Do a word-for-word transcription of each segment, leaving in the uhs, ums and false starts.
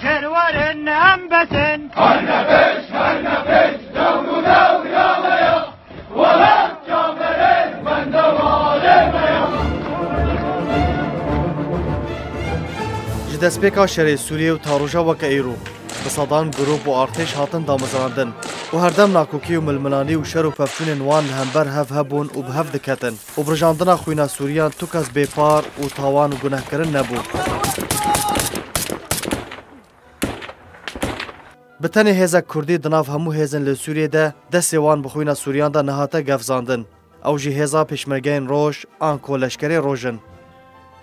Şerwarên em betin. Herne pêş, herne pêş, dew û dew ya me ya. Welat çaverên bende warê me ya. Ji destpêka şerê Sûriyê û ta roja weke îro, bi sedan grûp û artêş hatin damezrandin û herdem nakokî û milmilanî û şer û pevçûnên wan li hember hev hebûn û bi hev diketin û birijandina xwîna Sûriyan tu kes bêpar û tawan û gunehkirin nebû. Bi tenê hêzek Kurdî di nav hemû hêzên li Sûriyê de destê wan bi xwîna Sûriyan de nehate gefzandin. Ew jî hêza Pêşmergeyên Roj, anko Leşkerê Roj in.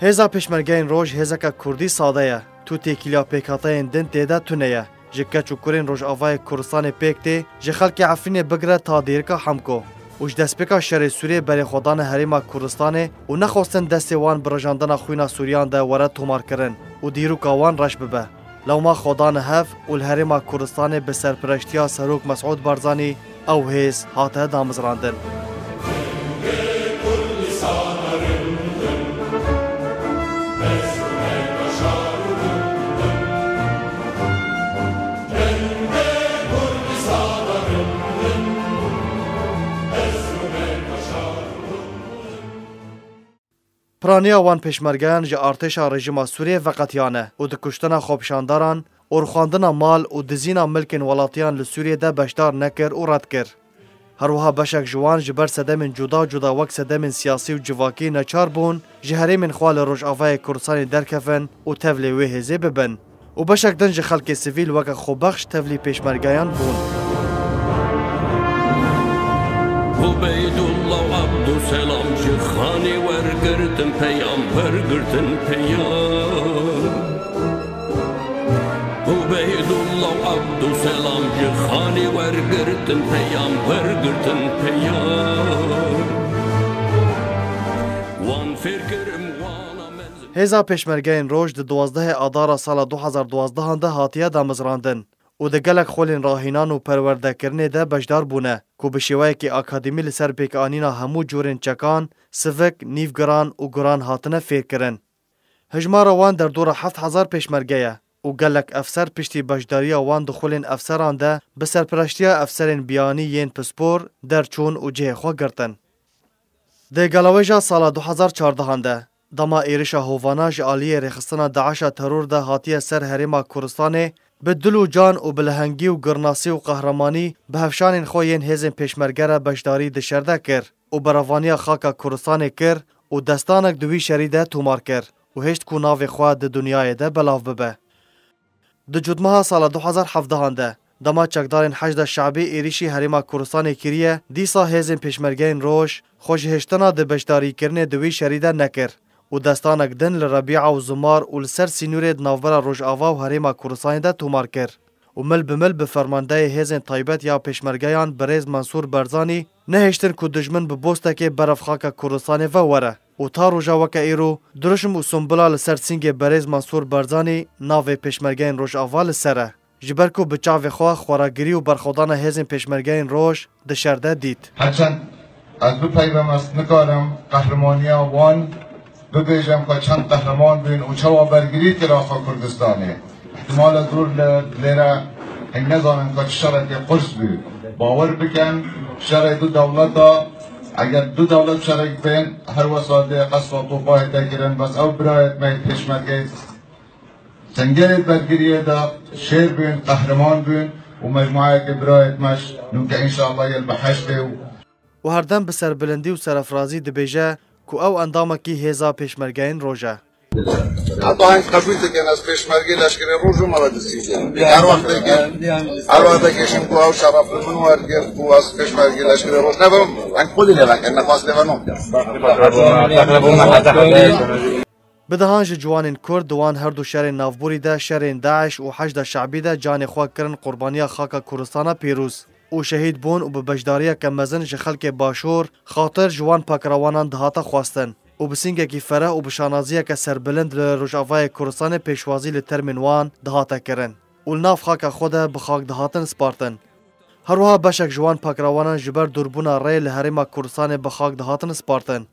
Hêza Pêşmergeyên Roj hêzeke Kurdî sade ye. Tu têkiliya pêkhateyên din tê de tune ye. Ji keç û kurên Rojavayê Kurdistanê pêk tê, ji xelkê Efrînê bigire ta dêrika Hemko. Û ji destpêka şerê Sûriyê berê xwe dane Herêma Kurdistanê û nexwestin destê wan bi rijandina xwîna Sûriyan de were tomarkirin û dîroka wan reş bibe. Lewma xwe dane hev û li Herêma Kurdistanê bi serpireştiya Serok Mesûd Barzanî ew hêz hate damezrandin. Piraniya wan pêşmergeyan ji artêşa rejîma Sûriyê veqetiyane û di kuştina xwepişandaran û rixwandina mal û dizîna milkên welatiyan li Sûriyê de beşdar nekir û red kir. Her wiha beşek ji wan ji ber sedemên cuda cuda wek sedemên siyasî û civakî neçar bûn ji herêmên xwe li Rojavayê Kurdistanê derkevin û tevlê wê hêzê bibin. û beşek din ji xelkê sivîl weke xwebexş tevlî pêşmergeyan bûn. Ubeydullah û Abdulselam ji Xanê wergirtin peyam, wergirtin peyam. Ubeydullah û Abdulselam ji Xanê wergirtin peyam, wergirtin peyam. Wan fêr kirim, wana mezin. Hêza Pêşmergeyên Roj di duwazdehê Adara sala du hazar duwazdehan de hatiye damezrandin û di gelek xwelên rahînan û perwerdekirinê de beşdar bûne, ku bi şêweyekî akademî li ser pêkanîna hemû cûrên çekan, sivik, nîvgiran û guran hatine fêrkirin. Hijmara wan derdora heft hezar pêşmerge ye û gelek efser piştî beşdariya wan di xwelên efseran de bi serpireştiya efserên biyanî yên pispor derçûn û cihê xwe girtin. Di galawêja sala du hazar çardehan de, dema êrişa hovana ji aliyê rêxistina DAIŞa teror de hatiye ser Herêma Kurdistanê, bi dil û can û bi lehengî û girnasî û qehremanî bi hevşanên xwe yên hêzên pêşmerge re beşdarî di şer de kir û berevaniya xaka Kurdistanê kir û destanek di wî şerî de tomar kir û hişt ku navê xwe di dinyayê de belav bibe. Di cotmeha sala du hazar hevdehan de, dema çekdarên Heşda Şebî êrîşî Herêma Kurdistanê kiriye, dîsa hêzên Pêşmergeyên Roj xwe ji hiştina di beşdarîkirinê di wî şerî de nekir û destanek din li Rebîa û Zimar û li ser sînorê di navbera Rojava û Herêma Kurdistanê de tomar kir û mil bi mil bi fermandeyê hêzên taybet ya Pêşmergeyan birêz Mensûr Barzanî nehiştin ku dijmin bi bostekê berev xaka Kurdistanê ve were û ta roja weke îro dirûşm û sumbula li ser sîngê berêz Mensûr Barzanî navê Pêşmergeyên Rojava li ser e. Ji ber ku bi çavê xwe xweragirî û berxwedana hêzên Pêşmergeyên Roj di şer de dît. Herçend ez bipeyvim, ez nikarim qehrimaniya wan bibêjim ku çend qehreman bûn û çawa bergirî kir axa Kurdistanê. Îhtimal e zor li lêre hîn nezanin ku çi şerekê qurs bû. Bawer bikin, şerê du dewleta, eger du dewlet şerek bên, her wesa dê qesfa Topayê te kirin, bes ew birayêt me yê pêşmergeyê Sengerê bergiriyê de şêr bûn, qehreman bûn û mecmuayeke birayêt me ji nûke înşallah yê li behiştê û Û herdem bi serbilindî û serefrazî dibêje ku ew endamekî hêza Pêşmergeyên Roj e. Heta heng qebûl dikin, ez pêşmergê leşkerê Roj û me ve dizî. Her wextekê, her wextekê şim ku ew şeref li min wergirt ku ez pêşmergê leşkerê Roj nebim, heng xwedî lê veke, nefas lê venom. Bi dehan ji ciwanên Kurd di wan her du şerên navborî de şerên DAIŞ û Heşda Şebî de canê xwe kirin qurbaniya xaka Kurdistana pîroz û şehîd bûn û bi beşdariyeke mezin ji xelkê Başûr xatir ji wan pakrewanan dihate xwestin û bi sîngekî fereh û bi şanaziyeke serbilind li Rojavayê Kurdistanê pêşwazî li termên wan dihate kirin û li nav xaka xwe de bi xak dihatin spartin. Her wiha beşek ji wan pakrewanan ji ber dûrbûna rê li Herêma Kurdistanê bi xak dihatin spartin.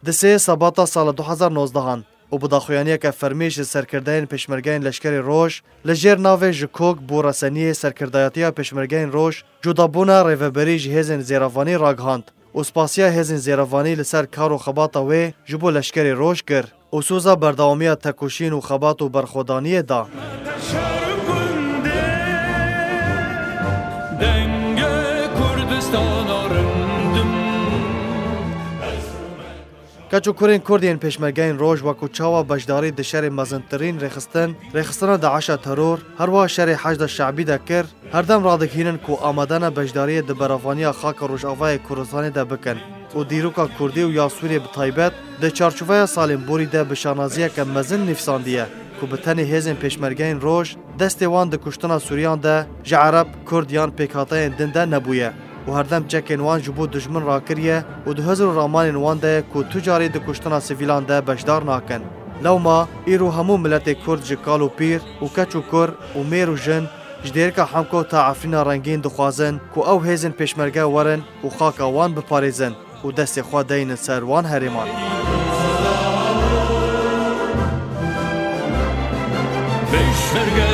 Di sê Sebata sala du hazar nozdehan, û bi daxuyaniyeke fermî ji serkirdeyên Pêşmergeyên Leşkerê Roj li jêr navê Ji Kok bo Reseniyê serkirdayetiya Pêşmergeyên Roj cudabûna rêveberî ji hêzên zêrevanî ragihand û spasiya hêzên zêrevanî li ser kar û xebata wê ji bo Leşkerê Roj kir û soza berdewamiya tekoşîn û xebat û berxwedaniyê da. Denge Kurdistana rindim. Keç û kurên Kurd yên Pêşmergeyên Roj wekû çawa beşdarî di şerê mezintirîn rêxistin, rêxistina DAIŞa teror, herwiha şerê Heşda Şe'bî de kir, herdem radigihînin ku amade ne beşdariyê di berevaniya xaka Rojavayê Kurdistanê de bikin û dîroka Kurdî û ya Sûriyê bi taybet di çarçoveya salên borî de bi şanaziyeke mezin nivîsandiye ku bi tenê hêzên Pêşmergeyên Roj destê wan di kuştina Sûriyan de ji Ereb, Kurd yan pêkhateyên din de nebûye û herdem çekên wan ji bo dijmin rakiriye û di hizir û ramanên wan de ye ku tu carî di kuştina sivîlan de beşdar nakin. Lewma îro hemû miletê Kurd ji kal û pîr û keç û kur û mêr û jin ji dêrika Hemko ta Efrîna rengîn dixwazin ku ew hêzên Pêşmerge werin û xaka wan biparêzin û destê xwe deynin ser wan herêman. Pêşmerge